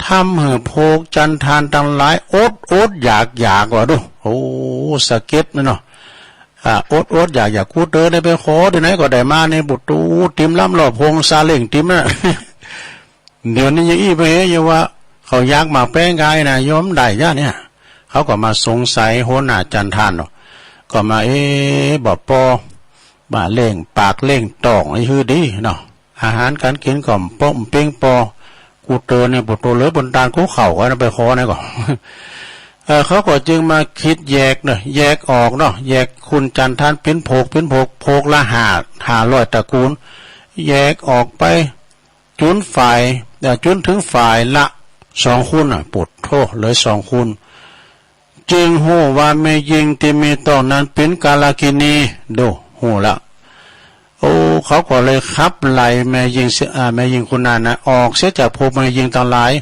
ทำหื้อโภคจันทานตังหลาย อดอดอยากอยากว่าดู โอ้ สะเก็ดนะเนาะ อ่า อดอดอยากอยาก กูเต๋อได้ไปขอตี้ไหนก็ได้มาในบุตรู ติมล้ำลอบโฮงซาเล้งติมนะ เดี๋ยวนี้ยังอี้ไปเฮย อย่าว่าเขาอยากมาแป้งกายนะ ยอมได้ยะเนี่ย เขาก็มาสงสัยหัวหน้าจันทานเนาะ ก็มา เอ๊ะ บ่ปอ บ่าเล้งปากเล้งต๊องไอ้หื้อดีเนาะ อาหารก๋านกิ๋นก็บ่เปียงปอ กูเต๋อเนี่ย บ่โตเหลือปนตานกูเข้าก็ไปขอนะก็ เออ เขาก็จึงมาคิดแยกเนาะ แยกออกเนาะ แยกคุณจันทานเป๋นโภค เป๋นโภค โภคละห้า ห้าร้อยตระกูล แยกออกไป จุนฝ่าย เอ่อ จุนเถิงฝ่ายละสองคนน่ะ โปดโธ่ เหลือสองคน จึงฮู้ว่าแม่ญิงตี้มีต๊องนั้นเป๋นกาลกิณี ดู ฮู้ละ โอ้ เขาก็เลยขับไล่แม่ญิงเสีย อ่า แม่ญิงคนนั้นนะ ออกเสียจากโภคแม่ญิงตังหลาย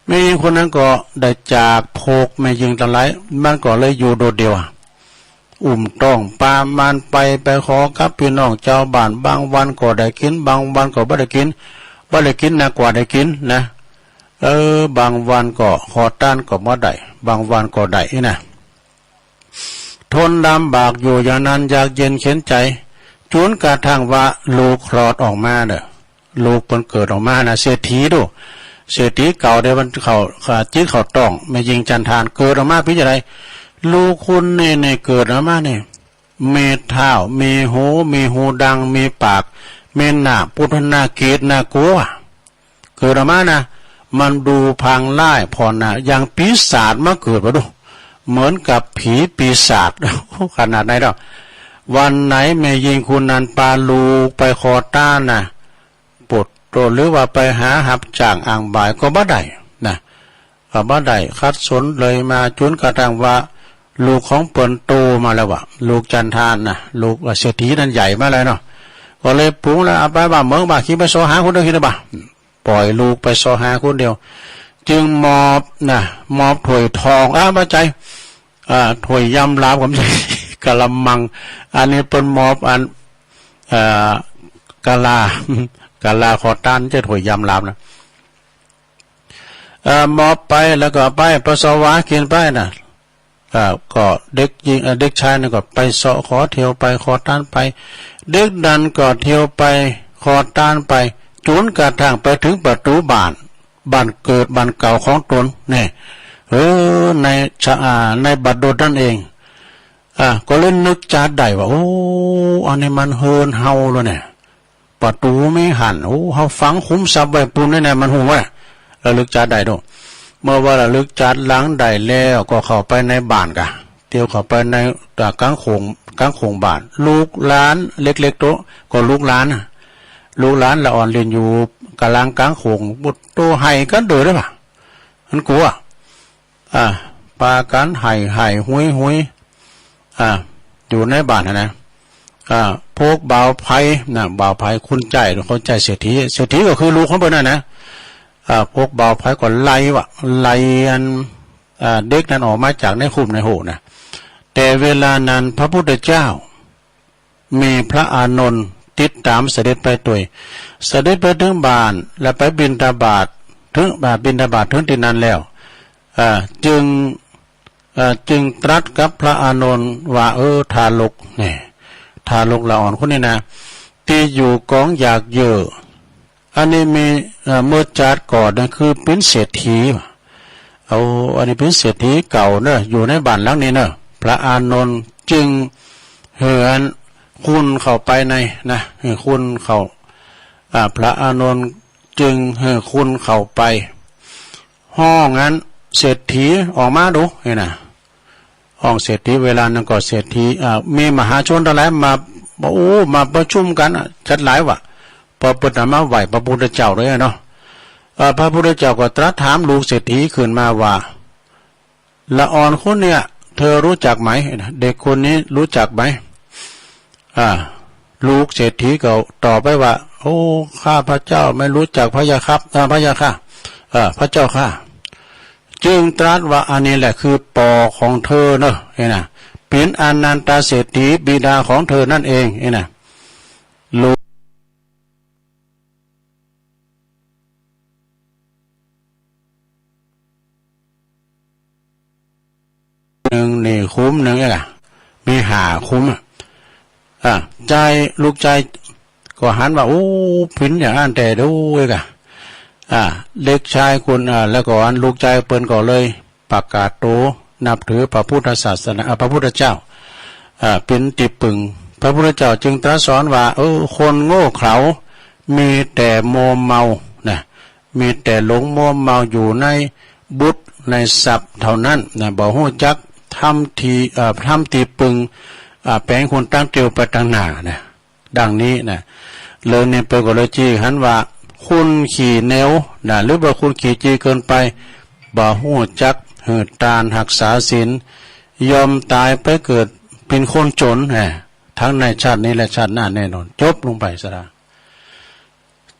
แม่ญิงคนนั้นก็ได้จากโภคแม่ญิงตังหลาย มันก็เลยอยู่โดดเดี่ยวอะ อุ้มต๊องปามานไป ไปขอกับปี้น้องจาวบ้าน บางวันก็ได้กิ๋น บางวันก็บ่ได้กิ๋น บ่ได้กิ๋นนักกว่าได้กิ๋นนะ เออ บางวันก็ขอตานก็บ่ได้ บางวันก็ได้อี้นะ ทนลำบากอยู่อย่างนั้น ยากเย็นเข็ญใจ๋ จุนกระทั่งว่าลูกคลอดออกมาเน่อ ลูกเปิ้นเกิดออกมานะ เศรษฐีดู เศรษฐีเก่าเดี๋ยวมันเข้า อ่า จึงเข้าต๊องแม่ญิงจันทาน เกิดออกมาเป๋นจะใด ลูกคนนี้เนี่ยเกิดออกมาเนี่ย มีเท้า มีหู มีหูดัง มีปาก มีหน้าปุดหน้าเกลียดหน้ากลัว เกิดออกมานะ มันดูพลางร้ายผ่อนนะ อย่างปีศาจมาเกิดว่าดู เหมือนกับผีปีศาจ ขนาดไหนเนาะ วันไหนแม่ญิงคนนั้นปาลูกไปขอตานนะ โปดโธ่ หรือว่าไปหาฮับจ้างอ้างบ่ายก็บ่ได้นะ ก็บ่ได้ ขัดสนเลยมา จุนกระทั่งว่าลูกของเปิ้นโตมาแล้วว่ะ ลูกจันทานนะ ลูกเศรษฐีนั้นใหญ่มาแล้วเนาะ ก็เลยปรุงแล้ว เอาไปบ้านเมืองบ้านเขียง ไปเซาะหาคนเดียวเถอะบ่า ป่อยลูกไปเซาะหาคนเดียว จึงมอบนะ มอบถ้วยทอง อ้าว บ่ใจ้ อ่า ถ้วยยำหลาม ก็บ่ใจ้ กะละมัง อันนี้เปิ้นมอบอัน เอ่อ กะลา กะลาขอตาน บ่ใจ้ถ้วยยำหลามนะ เอ่อ มอบไปแล้วก็ไป ปัสสาวะกิ๋นไปนะ อ่า ก็เด็กญิง เอ่อ เด็กชายนั้นก็ไปเซาะขอ เที่ยวไปขอตานไป เด็กนั้นก็เที่ยวไปขอตานไป จุนกระทั่งไปเถิงประตู๋บ้าน บ้านเกิดบ้านเก่าของตนแน่ เออ ในชะ อ่า ในบัดดลนั้นเอง อ่า ก็เลยนึกจาดได้ว่า โอ้ อันนี้มันเฮือนเฮาแล้วเนี่ย ประตู๋มีหั้น โอ้ เฮาฝังขุมทรัพย์ไว้ปู้นแน่ๆ มันฮู้ว่า ระลึกจาดได้โด เมื่อว่าระลึกจาดหลังได้แล้ว ก็เข้าไปในบ้านกะ เตียวเข้าไปใน อ่า ก๋างโขง ก๋างโขงบ้าน ลูกหลานเล็กๆ โต ก็ลูกหลานน่ะ ลูกหลานละอ่อนเล่นอยู่ก๋างก๋างโขง บุตรโตไห้กั๋นเด้อ ได้ปะ มันกั๋ว อ่า ปากั๋นไห้ไห้หุยหุย อ่า อยู่ในบ้านน่ะนะ อ่า พวกบ่าวไพร่น่ะ บ่าวไพร่คนใจ๊ คนใจ๊เศรษฐี เศรษฐีก็คือลูกของเปิ้นน่ะนะ อ่า พวกบ่าวไพร่ก็ไล่ว่ะ ไล่อัน อ่า เด็กนั้นออกมาจากในคุ้มในโฮ่น่ะ แต่เวลานั้นพระพุทธเจ้า มีพระอานนท์ติดต๋ามเสด็จไปตวย เสด็จไปเถิงบ้าน แล้วไปบิณฑบาต เถิง อ่า บิณฑบาตเถิงตี้นั้นแล้ว อ่า จึง อ่า จึงตรัสกับพระอานนท์ว่า เออ ทารก นี่ ทารกละอ่อนคนนี้นะ ตี้อยู่ก๋องอยากเย่อ อันนี้มี เอ่อ เมื่อจาดก่อนนั้นคือเป๋นเศรษฐี เอา อันนี้เป๋นเศรษฐีเก่าเน่อ อยู่ในบ้านหลังนี้เน่อ พระอานนท์จึงหื้ออันคุณเข้าไปในนะ หื้อคุณเข้า อ่า พระอานนท์จึงหื้อคุณเข้าไป ฮ้องอันเศรษฐีออกมาดู นี่นะ ฮ้องเศรษฐี เวลานั้นก็เศรษฐี อ่า มีมหาชนตังหลายมา โอ้ มาประชุมกั๋นอะ จัดหลายว่ะ ปอเปิ้นมาไหว้พระพุทธเจ้าเลยเนาะ เอ่อ พระพุทธเจ้าก็ตรัสถามลูกเศรษฐีขึ้นมาว่า ละอ่อนคนเนี่ย เธอรู้จักไหม เด็กคนนี้รู้จักไหม อ่า ลูกเศรษฐีก็ตอบไปว่า โอ้ ข้าพเจ้าไม่รู้จักพระยาครับ อ่า พระยาค่ะ เอ่อ พระเจ้าค่ะ จึงตรัสว่า อันนี้แหละคือปอของเธอเนอะ นี่นะ เป๋นอนันตเศรษฐีบิดาของเธอนั่นเอง นี่นะ ลูก นึ่งนี่คุ้มนึ่งเอกอะ มีห้าคุ้มอะ อ่า จาย ลูกจายก็หันว่า โอ้ เป๋นอย่างนั้นแต๊ดูเอกอะ อ่า เด็กจายคน อ่า แล้วก็อันลูกจายเปิ้นก็เลยประกาศตั๋วนับถือพระพุทธศาสนา อ่า พระพุทธเจ้า อ่า เป๋นตี้ปึง พระพุทธเจ้าจึงตรัสสอนว่า เออ คนโง่เขลา มีแต่มัวเมา นะ มีแต่หลงมัวเมาอยู่ในบุตรในทรัพย์เท่านั้นนะ บ่ฮู้จักธรรมตี้ เอ่อ ธรรมตี้ปึง อ่า แป๋งคนตั้งเตียวไปตางหน้านะ ดังนี้นะ เรื่องนี้เปิ้นก็เลยจี้หันว่า คนขี้เหนียวนะ หรือว่าคนขี้จี้เกินไป บ่ฮู้จักหื้อตานฮักษาศีล ย่อมต๋ายไปเกิดเป๋นคนจ๋นนะ ทั้งในชาตินี้และชาติหน้าแน่นอน จบลงไปซะละ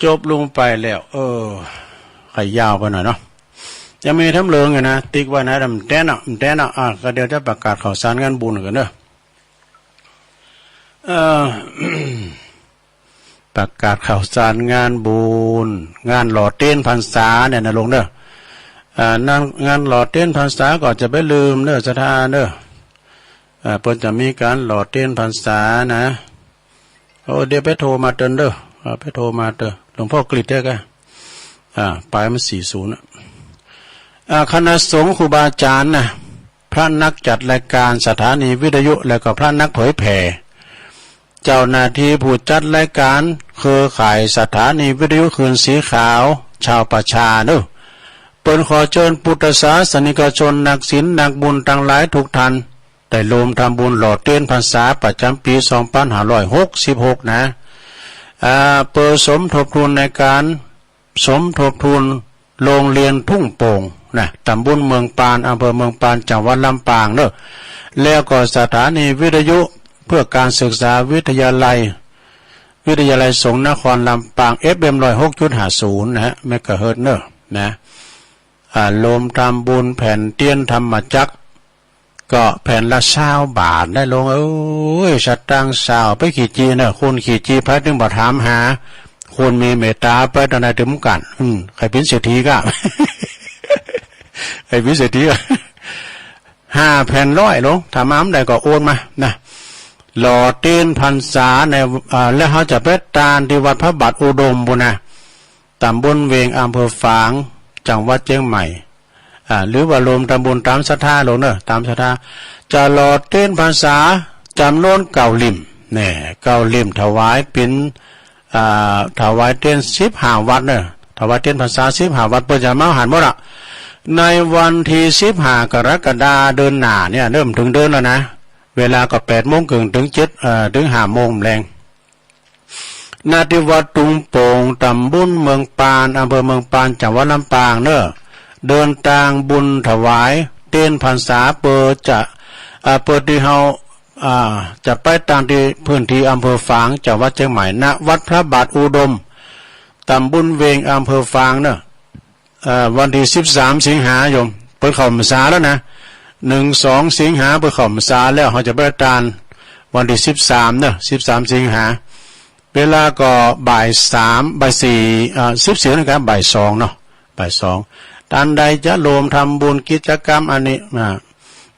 จบลงไปแล้ว เออ ใค่ยาวไปหน่อยเนาะ ยังมีแถมเรื่องอยู่นะ ติ๊กไว้นะ แต่บ่แต๊เนาะ บ่แต๊เนาะ อ่ะ ก็เดี๋ยวจะประกาศข่าวสารงานบุญกั๋นเนาะ เออ ประกาศข่าวสารงานบุญ งานหล่อเตียนพรรษาเนี่ยนะลุงเนาะ อ่า งาน งานหล่อเตียนพรรษาก็จะบ่าลืมเนาะ ศรัทธาเนาะ อ่า เปิ้นจะมีก๋านหล่อเตียนพรรษานะ โอ้ เดี๋ยวไปโทรมาเตินเนาะ อ่า ไปโทรมาเตอะ หลวงพ่อกฤษเนี่ยก็ อ่า ปลายมันสี่ศูนย์อะ อ่า คณะสงฆ์ครูบาอาจ๋ารย์นะ พระนักจัดรายการสถานีวิทยุ และก็พระนักเผยแผ่ เจ้าหน้าตี้ผู้จัดรายการเครือข่ายสถานีวิทยุคลื่นสีขาว ชาวประชาเนาะ เปิ้นขอเจิญปุทธศาสนิกชน นักศีลนักบุญตังหลายกู้ต้าน ได้รวมทำบุญหล่อเตียนพรรษาประจ๋ำปี๋สองปันห้าร้อยหกสิบหกนะ อ่า เปื้อสมทบทุนในก๋าน สมทบทุนโฮงเฮียนทุ่งโป่งนะ ต๋ำบลเมืองปาน อำเภอเมืองปาน จังหวัดลำปางเนาะ แล้วก็สถานีวิทยุเพื่อการศึกษาวิทยาลัย วิทยาลัยสงฆ์นครลำปาง เอฟเอ็ม ร้อยหกจุดห้าศูนย์นะฮะ เมกะเฮิรตซ์เนาะ นะ อ่า รวมทำบุญแผ่นเตียนธรรมจักร ก็แผ่นละซาวบาทได้ลุงเอ้ย สตางค์ซาว ไปขี้จี้เนาะ คนขี้จี้ไปเถิงบ่ถามหา คนมีเมตต๋าไปตางไหนเถิงกั๋น อืม ใผเป๋นเศรษฐีก็ ใผเป๋นเศรษฐีก็ ห้าแผ่นร้อยลุง ถ้ามาบ่ได้ก็โอนมานะ หล่อเตียนพรรษาใน อ่า แล้วเฮาจะไปตานตี้วัดพระบาทอุดมปู้นนะ ต๋ำบลเวง อำเภอฝาง จังหวัดเจียงใหม่ อ่า หรือว่ารวมทำบุญต๋ามศรัทธาลุงเนาะ ต๋ามศรัทธา จะหล่อเตียนพรรษาจ๋ำนวนเก้าลิ่ม แน่ เก้าลิ่มถวายเป๋น อ่า ถวายเตียนสิบห้าวัดเนาะ ถวายเตียนพรรษาสิบห้าวัด เปิ้นจะมาหันหมดอะ ในวันตี้สิบห้ากรกฎาคมเดือนหน้าเนี่ย เริ่มเถิงเดือนแล้วนะ เวลาก็แปดโมงเกิ่งเถิงเจ็ด เอ่อ เถิงห้าโมงแลง ณ ตี้วัดทุ่งโป่ง ต๋ำบลเมืองปาน อำเภอเมืองปาน จังหวัดลำปางเนาะ เดินตางบุญถวายเตียนพรรษา เปื้อจะ อ่า เปื้อตี้เฮา อ่า จะไปตางตี้พื้นตี้อำเภอฝาง จังหวัดเจียงใหม่ ณ วัดพระบาทอุดม ต๋ำบลเวง อำเภอฝางเนาะ เอ่อ วันตี้สิบสามสิงหาโยม เปิ้นเข้าพรรษาแล้วนะ หนึ่ง สอง สิงหา เปิ้นเข้าพรรษาแล้ว เฮาจะไปตานวันตี้สิบสามเนาะ สิบสามสิงหา เวลาก็บ่ายสาม บ่ายสี่ เอ่อ สิบสี่นาฬิกา บ่ายสองเนาะ บ่ายสอง ต้านใดจะรวมทำบุญกิจกรรมอันนี้ อ่า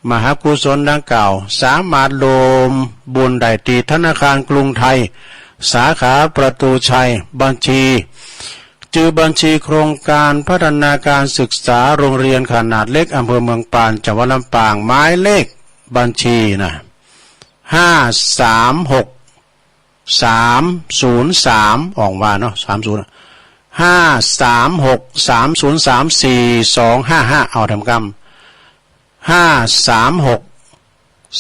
มหากุศลดังกล่าว สามารถรวมบุญได้ตี้ธนาคารกรุงไทย สาขาประตูชัย บัญชี จื้อบัญชีโครงการพัฒนาการศึกษาโรงเรียนขนาดเล็ก อำเภอเมืองปาน จังหวัดลำปาง หมายเลขบัญชีนะ ห้าสามหก สามศูนย์สาม ออกว่าเนาะ สามศูนย์ ห้าสามหก สามศูนย์สาม สี่สองห้าห้า เอาแถมกำ ห้าสามหก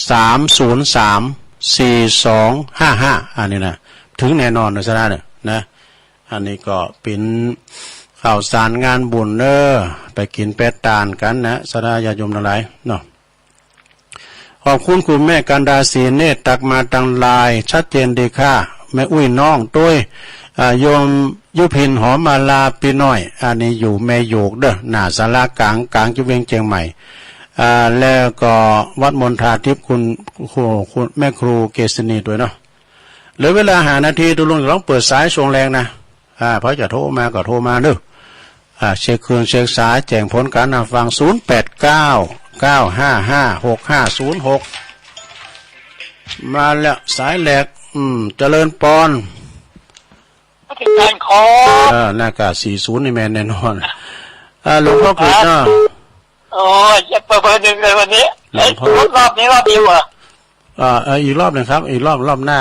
สามศูนย์สาม สี่สองห้าห้า อันนี้นะ เถิงแน่นอนนะ ศรัทธาเนาะ นะ อันนี้ก็เป๋นข่าวสารงานบุญเนาะ ไปกิ๋นไปตานกั๋นนะ ศรัทธาญาติโยมตังหลายเนาะ ขอบคุณคุณแม่กันดา ศรีเนตร ตั๊กมาตางไลน์ ชัดเจนดีค่ะ แม่อุ้ยน้อง โดย อ่า โยมยุพิน หอมมาลา ปี้น้อย อันนี้อยู่แม่โยกเนาะ หน้าศาลากลาง กลางจังหวัดเวียงเจียงใหม่ อ่า แล้วก็วัดมณฑาทิพย์ คุณ คุณ คุณแม่ครูเกษณีด้วยเนาะ เหลือเวลาห้านาที ตุ๊ลุงจะลองเปิดสายช่วงแรกนะ อ่า ใผจะโทรมาก็โทรมาเด้อ อ่า เช็คเครื่องเช็คสาย แจ้งผลก๋านฮับฟัง ศูนย์แปดเก้า เก้าห้าห้า หกห้าศูนย์หก มาแล้ว สายแรก อืม เจริญปอน อาจารย์ขอ เออ หน้ากาก สี่ศูนย์ นี่แม่นแน่นอน อ่า หลวงพ่อกฤษเนาะ โอ้ย จะเปิดเบอร์หนึ่งเลยวันนี้ หลวงพ่อ เอ๊ะ รอบนี้รอบเดียวเหรอ อ่า เออ อีกรอบหนึ่งครับ อีกรอบ รอบหน้า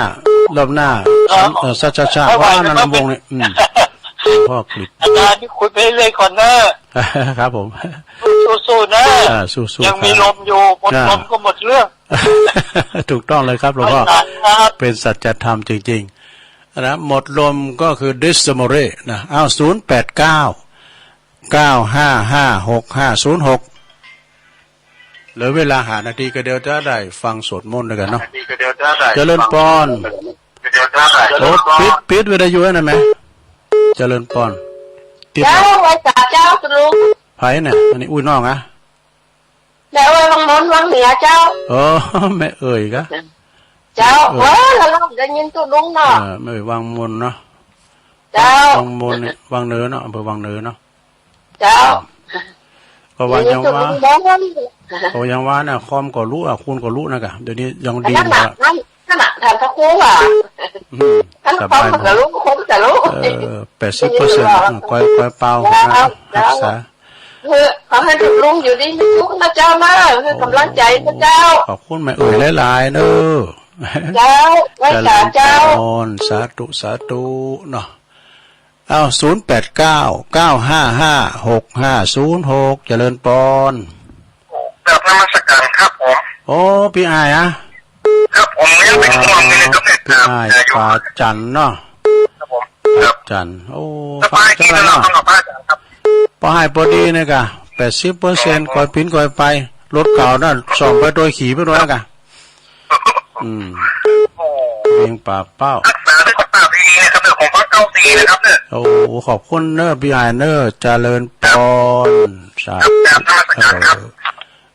รอบหน้า เออ เออ ใช่ ใช่ ใช่ เพราะว่านันทวงศ์เนี่ย อืม หลวงพ่อกฤษ อาจารย์นี่คุยไปเรื่อยก่อนเนอะ ครับผม สู้ๆ นะ อ่า สู้ๆ ยังมี ครับ ลมอยู่ หมด อ่า ลมก็หมดเรื่อง ถูกต้องเลยครับหลวงพ่อ อาจารย์ครับ เป็นสัจธรรมจริงๆ นะ หมดลมก็คือ dismore นะ เอา ศูนย์แปดเก้า เก้าห้าห้า หกห้าศูนย์หก เหลือเวลาห้านาทีก็เดี๋ยวจะได้ฟังสวดมนต์ด้วยกันเนาะ เจริญปอน โอ้ ปิด ปิดวิทยุนั่นไหม เจริญปอน ติด เจ้า ไหว้สาเจ้า ตุ๊ลุง ใผเนี่ย อันนี้ อุ้ย น้องอะ แม่เอ่ยวังมน วังเหนือเจ้า อ๋อ แม่เอ่ยกะ เจ้า เอ่ย โอ้ย แล้วเราได้ยินตุ๊ลุงเนาะ เออ แม่เอ่ยวังมนเนาะ เจ้า วังมนนี่ วังเหนือเนาะ อำเภอวังเหนือเนาะ เจ้า ก็ว่ายังว่า ได้ยินตุ๊ลุงเนาะ ก็ยังว่าเนี่ย คอมก็ฮู้อะ คุณก็ฮู้นะกะ เดี๋ยวนี้ยังดี นั่นน่ะ กว่า นั่น นั่นน่ะ ถามพระครูอ่ะ อืม ท่าน สบาย คอมก็ฮู้ คอมก็ฮู้ เออ แปดสิบเปอร์เซ็นต์ เจ้า อ่ะ ก้อย ก้อยเปล่า เจ้า นะ เจ้า รักษา เออ ขอหื้อตุ๊ลุงอยู่ดีมีสุขนะเจ้านะ หื้อกำลังใจ๋นะเจ้า ขอบคุณแม่เอ่ยหลายๆ เด้อ เจ้า ไหว้สาเจ้า เจริญปอน สาธุ สาธุ เนาะ เอา ศูนย์แปดเก้า เก้าห้าห้า หกห้าศูนย์หก เจริญปอน กราบนมัสการครับผม โอ้ ปี้อ้ายอะ ครับผม ยังเป็นห่วงอยู่เลยครับเนี่ย ปี้อ้าย ครับ ป๋าจันเนาะ ครับผม ป๋าจัน โอ้ สบายดี ฟังเท่าไหร่เนาะ ครับ ป๋อหายป๋อดีเนี่ยกะ แปดสิบเปอร์เซ็นต์ ก้อยปิ๋นก้อยไป รถเก่านั่น ซ่อมไปตวย ขี่ไปตวยกะ อืม โอ้ เวียงป่าเป้า รักษาสุขภาพดีๆ นะครับ เรื่องของพระเก้าสี่นะครับเนี่ย โอ้ ขอบคุณเน้อ ปี้อ้ายเน้อ เจริญปอน สาธุ ครับ ครับ นมัสการครับ เออ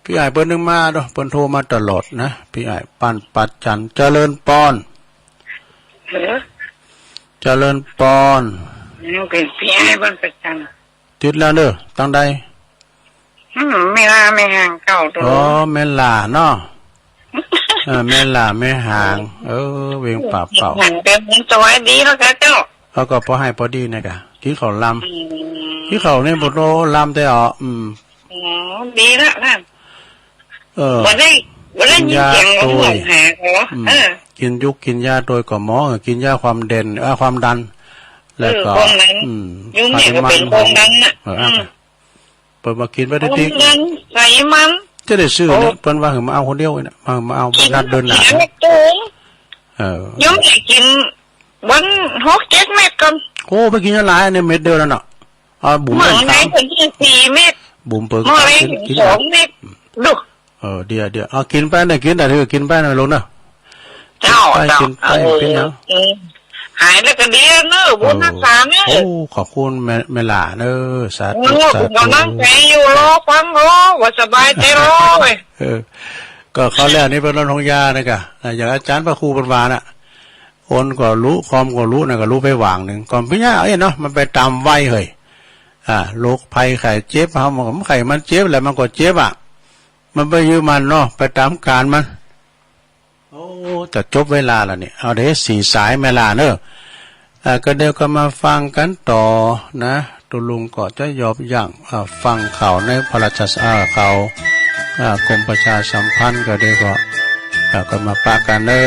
ปี้อ้ายเปิ้นนึ่งมาเนาะ เปิ้นโทรมาตลอดนะ ปี้อ้ายบ้านป๋าจัน เจริญปอน เหรอ เจริญปอน อืม เป๋นปี้อ้ายบ้านป๋าจัน ติดแล้วเน้อ ตังใด อืม แม่หล้าแม่หางเก่าตัว อ๋อ แม่หล้าเนาะ เออ แม่หล้าแม่หาง เออ เวียงป่าเป้า หางเป๋นสบายดีแล้วกะเจ้า เขาก็ป๋อหายป๋อดีเนี่ยกะ กิ๋นข้าวลำ อืม กิ๋นข้าวเนี่ยบ่โตลำแต่อ๋อ อืม อ๋อ ดีละนะ เออ บ่ได้ บ่ได้ยินเสียง กิ๋นยาตวย หมอหาเขา อืม เออ กิ๋นยุกกิ๋นยาตวยก็หมอ เออ กิ๋นยาความเด่น เออ ความดัน แล้วก็ เออ ความดัน อืม ยุคนี้ก็เป๋นความดันน่ะ เออ อืม เปิ้นว่ากิ๋นไปติ๊กๆ ความดันไขมัน จะได้ซื้อเนี่ย โอ้ เปิ้นว่าหื้อมาเอาคนเดียวเนี่ย มา มาเอา กิ๋น นัดเดินหน้า กิ๋นเม็ดตูม เออ ยุคนี้กิ๋นวันหกเจ็ดเม็ดก่อน โอ้ ไปกิ๋นหลายเนี่ย เม็ดเดียวนั่นน่ะ เอาบุ๋ม หม้อ เปิ้น เล็ก สาม คนที่สี่เม็ด บุ๋มเปิ้น หม้อเล็ก กิ๋น กิ๋น สองเม็ด ดู เออ เดี๋ยว เดี๋ยว เอากิ๋นไปเนี่ย กิ๋นแต่เถอะ กิ๋นไปนะลุงนะ เจ้า กิ๋นไป เจ้า กิ๋นไป เออ เป๋นหยัง เออ หายแล้วก็ดีเน้อ บุญรักษาเน้อ เออ โอ้ ขอบคุณแม่ แม่หล้าเน้อ สาธุ เออ สาธุ เป๋นก๋ำลังใจ๋อยู่ รอฟัง รอ ว่าสบายใจ๋ รอเว้ย เออ ก็คราวแล้วนี่เป๋นวันหงยานะกะ อ่ะ อย่างอาจ๋ารย์พระครูเปิ้นว่าน่ะ คนก็ฮู้ คอมก็ฮู้นะ ก็ฮู้ไปหว่างนึ่ง ก่อนปี้อ้ายเนาะ มันไปต๋ามวัยเฮ้ย อ่า โรคภัยไข้เจ็บ เฮามันก็ ไข้มันเจ็บแหละ มันก็เจ็บอะ มันไปอยู่มันเนาะ ไปต๋ามก๋านมัน โอ้ จะจบเวลาแล้วเนี่ย เอาเด้อ สี่สายแม่หล้าเน้อ อ่า ก็เดี๋ยวก็มาฟังกั๋นต่อนะ ตุ๊ลุงก็จะยอบยั้ง อ่า ฟังข่าวในพระราชส อ่า ข่าว อ่า กรมประชาสัมพันธ์ ก็เดี๋ยวก็ อ่า ก็มาปะกั๋นเน้อ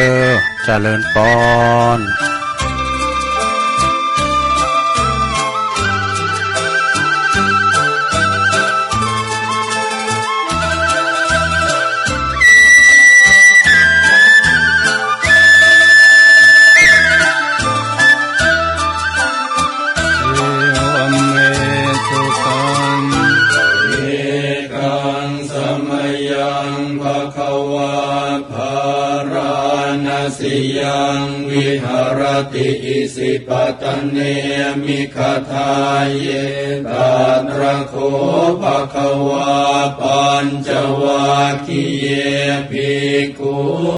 เจริญปอน Evamme sutaṃ. Ekaṃ samayaṃ bhagavā bārāṇasiyaṃ viharati Tiṇṇannamātati isipatane migadāye. Tatra kho bhagavā pañcavaggiye bhikkhū